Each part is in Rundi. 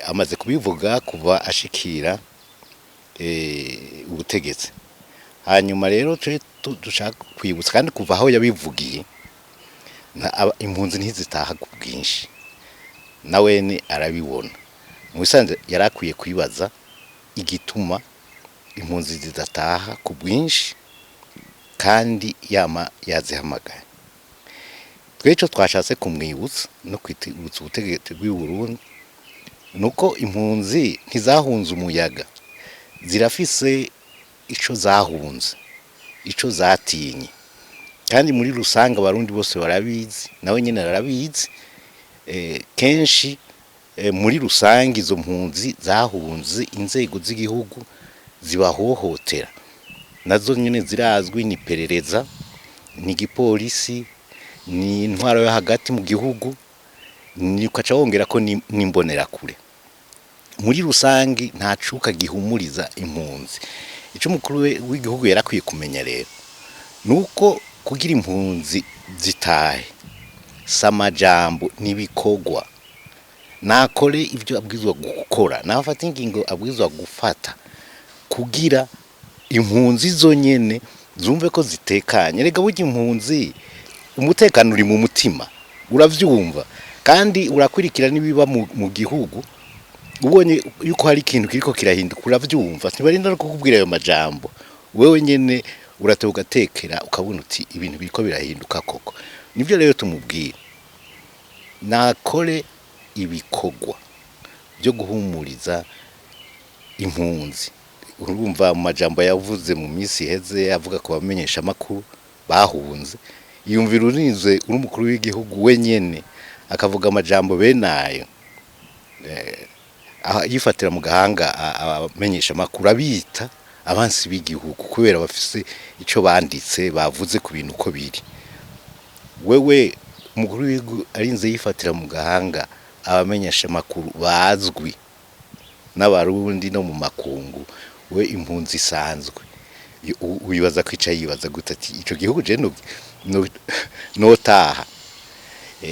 Amaze kubivuga kuva ashikira ubutegetsi. Hanyuma rero twe dushaka kwibutsa kandi kuva aho yabivugiye, impunzi ntizitaha ku bwinshi, nawene arabibona. Mu bisanzwe yari akwiye kwibaza igituma impunzi zidataha ku bwinshi kandi yama yazihamagaye. Twe ico twashatse kumwibutsa no kwibutsa ubutegetsi bw'i Burundi nuko impunzi ntizahunze umuyaga, zirafise ico zahunze, ico zatinye, kandi muri rusange Abarundi bose barabizi, nawe nyene arabizi. Kenshi muri rusange izo mpunzi zahunze inzego z'igihugu zibahohotera, nazo nyene zirazwi: ni iperereza, ni igipolisi, ni intwaro yo hagati mu gihugu, ni ukaca wongera ko n'imbonerakure. Muri rusange nta cuka gihumuriza impunzi. Ico umukuru w'igihugu yarakwiye kumenya rero nuko kugira impunzi zitahe si amajambo, n'ibikorwa. Nakore ibyo abwirizwa gukora, nafata ingingo abwirizwa gufata kugira impunzi zonyene zumve ko zitekanye. Rega burya impunzi umutekano uri mu mutima, uravyumva kandi urakurikira n'ibiba mu gihugu. Ubonye yuko hari ikintu kiriko kirahinduka, uravyumva, ntibarinda no kukubwira ayo majambo. Wewe nyene urateba ugatekera, ukabona uti ibintu biriko birahinduka koko. Nivyo rero tumubwira, nakore ibikorwa byo guhumuriza impunzi. Urumva mu majambo yavuze mu minsi iheze, avuga ku bamenyesha amakuru bahunze, yumvira urinze uri umukuru w'igihugu wenyene akavuga amajambo bene ayo, yifatira mu gahanga abamenyesha amakuru, abita abansi b'igihugu kubera bafise ico banditse, bavuze ku bintu uko biri. Wewe umukuru w'igihugu arinze yifatira mu gahanga abamenyesha amakuru bazwi n'Abarundi no mu makungu, we impunzi isanzwe wibaza ko ica yibaza gute ati ico gihugu je notaha?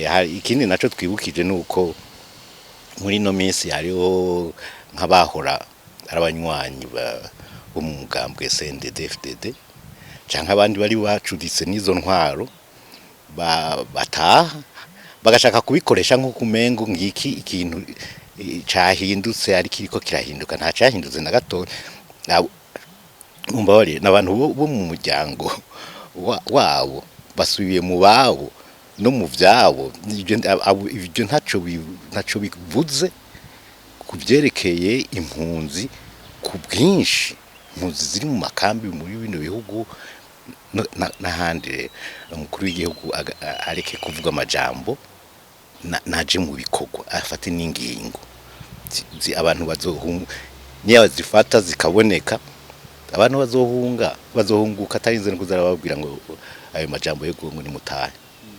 Hari ikindi naco twibukije, nuko muri ino minsi hariho nk'abahora ari abanywanyi bo mu mugambwe CNDD-FDD canke abandi bari bacuditse n'izo ntwaro bataha bagashaka kubikoresha nk'uko umengo ngiki ikintu cahindutse, ariko kiriko kirahinduka. Nta cahindutse na gato. Mumbabarire, n'abantu bo mu muryango wabo basubiye mu babo no mu vyabo. Ivyo ntaco bivuze ku vyerekeye impunzi ku bwinshi, impunzi ziri mu makambi muri bino bihugu n'ahandi. Rero umukuru w'igihugu areke kuvuga amajambo, naje mu bikorwa, afate n'ingingo abantu bazohunga. Niyo zifata zikaboneka, abantu bazohunga, bazohunguka atarinze no kuza arababwira ngo ayo majambo yo ngo nimutahe.